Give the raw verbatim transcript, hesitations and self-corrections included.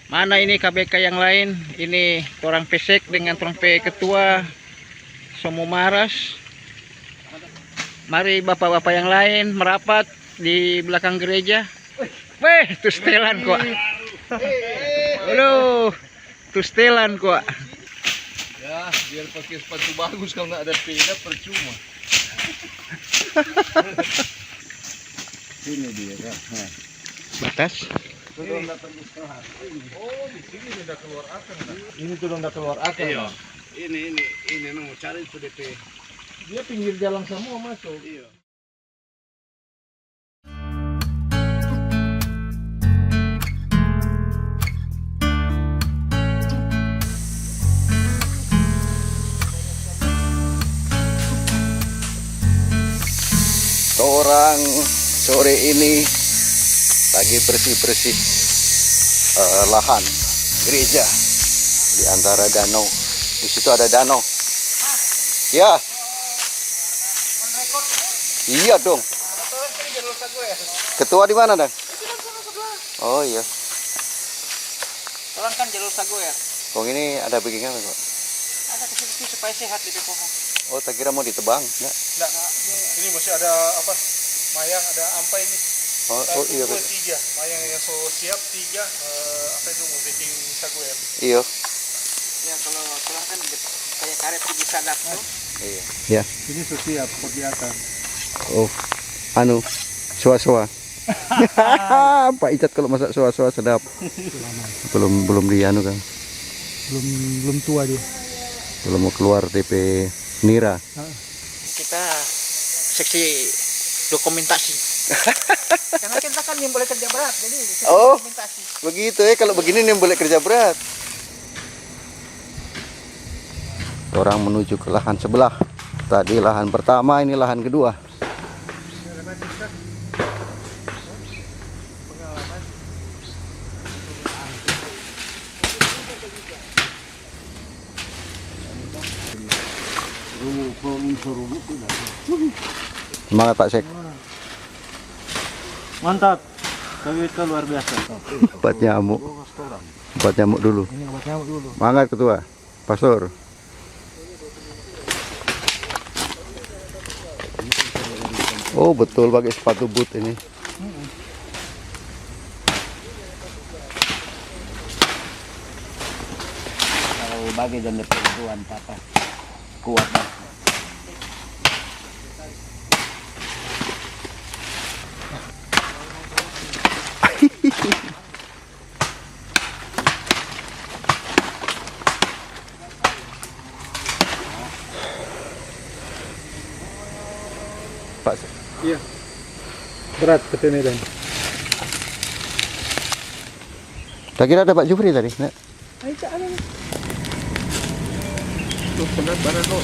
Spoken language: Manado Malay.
Mana ini K B K yang lain? Ini torang pe sek dengan torang pe ketua so mo maras. Mari bapak-bapak yang lain merapat di belakang gereja. Weh, tu setelan kwa. Halo, tu setelan kwa. Ya, biar pakai sepatu bagus, kalau nggak ada sepeda, percuma. Ini dia, kan. Nah. Batas. Itu dong datang ke sekolah. Oh, di sini dia udah keluar akang, dah. Ini tuh udah keluar akang, iya, dah. Ini, ini, ini, no, cari tu D P. Dia pinggir jalan semua masuk. Iya. Torang sore ini lagi bersih-bersih, eh, lahan gereja di antara danau. Di situ ada danau. Ya. Iya dong. Ketua di mana, dong? Oh, iya. Orang kan jalur sagu ya. Kong ini ada bikin apa, Pak? Ada kecil-kecil supaya sehat di pohon. Oh, tak kira mau ditebang, enggak? Enggak. Ini masih ada apa? Mayang, ada ampai ini. Oh, oh, iya, betul. Tiga. Mayang yang so siap, tiga. Eh, apa itu mau bikin sagu ya? Iya. Ya, kalau tulang kan kayak karet tuh bisa dap tuh. Iya. Ya. Ini so siap, kegiatan. Oh, anu, soa-soa. Pak Icat kalau masak soa-soa sedap. Belum, belum di anu kan. Belum, belum tua dia. Belum mau keluar D P nira. Heeh. Kita seksi dokumentasi. Karena kita kan yang boleh kerja berat, jadi seksi dokumentasi. Oh, begitu ya, kalau begini yang boleh kerja berat. Orang menuju ke lahan sebelah. Tadi lahan pertama, ini lahan kedua. Semangat, Pak Sek. Mantap. Tapi itu luar biasa. Empat nyamuk. Empat nyamuk dulu. Ini obat nyamuk dulu. Semangat, Ketua. Pastor. Oh, betul pakai sepatu boot ini. Kalau bage jang de pe tuan papa kuat, bang. Pak. Iya. Berat katanya, Dan. Tak kira ada Pak Jufri tadi, nak? Ayo, Cak, ada nih. Tuh, benar, benar, kok.